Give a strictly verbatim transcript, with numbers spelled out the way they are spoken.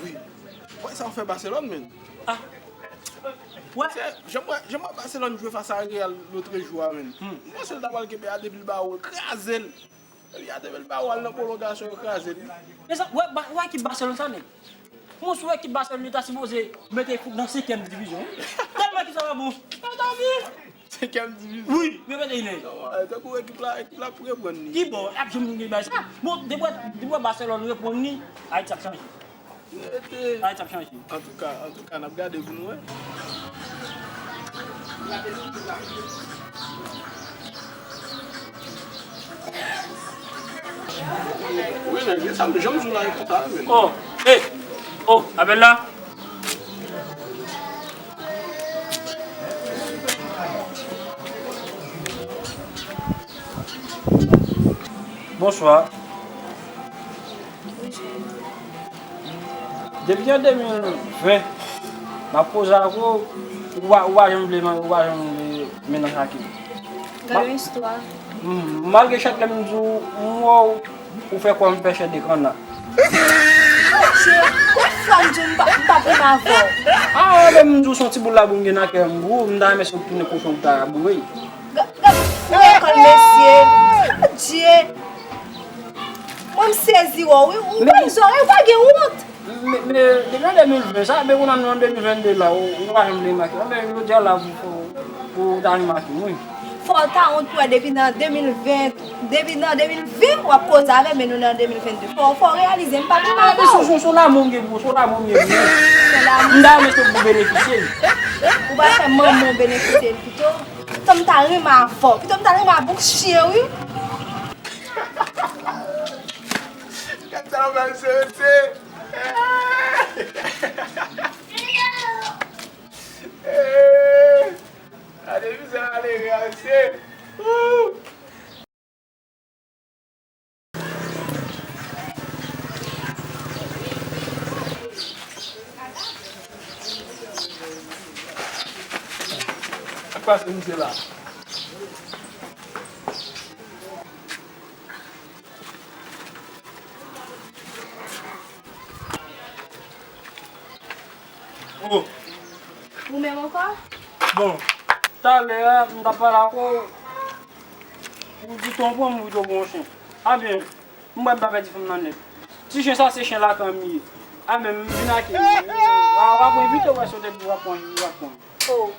Wi. Wè sa w fè Baselòn, menn. Ah. Wè. Se, jan m wè, jan m wè Baselòn jwe fas a Real lotrejou a, menn. M panse l ta pral kenbe a de Bilbao, kraze l. Epi a de Bilbao al nan pwolongasyon, yo kraze l. Men sa, wè, ba- wè ekip Baselòn sa, nèg. Mwen sou ekip Baselòn, li ta sipoze mete fout nan senkyèm divizyon, wi. Tèlman ki sa pa bon. Mwen ta vi. Senkyèm divizyon. Wi, men mete li. Non, tankou ekip la, ekip la pou reprann li. Ki bò, ap janm gen bay sa. Bon, depi, depi Baselòn reprann li, Ayiti ap chanje. Rete. Ay, t ap chanje. Antouka, antouka, n ap gade pou nou wè. Wi, nèg, sa m janm sou la konsa, wi. Oh, eh, oh, apèl la. Bonswa. Depi an de mil ven, m ap koze ak ou, ou pa, ou pa janm vle, ou pa janm vle mennaj ak li. Gade yon istwa. M, malgre chak lè m di w, m wè w, ou fè kò m fè chè de kanna. Monchè, konbyen fwa m di w m pa, m pa vin avè w? A, lè m di w se yon ti boul labou m gen nan kè m pou ou, m ta renmen se w ki tounen kochon pou ta boure. Gad, gad, ou rekòl mesye. Adye. Mwen m sezi wè w, wi. Ou pa gen zòrèy, ou pa gen wont. Men, men, depi an de mil ven sa, men kounye a nou an de mil venn de la, ou, ou pa janm vle remake. Men jodi a la, pou, pou, pou w ta remake m, wi. Fò w ta wont pou wè depi nan de mil ven, depi nan de mil ven, w ap koze avè m, men nou nan de mil venn de. Fò, fò w reyalize, m pa vin avè w. Se, se, se lanmou m gen pou ou, se lanmou m gen pou ou. Se lanmou. M ta renmen se pou w benefisye l. Ou pa fè manman w benefisye l pito? Pito m ta renmen avè w. Pito m ta renmen avè w, chen, wi. Gad sa w fè m sezi. Gade mizè malere a, mesye. Woo! Sa k pase misye la? Oh. Ou menm ankò? Bon, talè a, m t ap pale ak ou, ou di ton pran m, ou di w pran yon chen. A byen, m wè m pa pèdi fanm nan nèt. Ti chen sa, se chen lakay m li ye. A men, m vin ak li. W ap, w ap envite w wè sou tèt ou, w ap pran, w ap pran. Oh.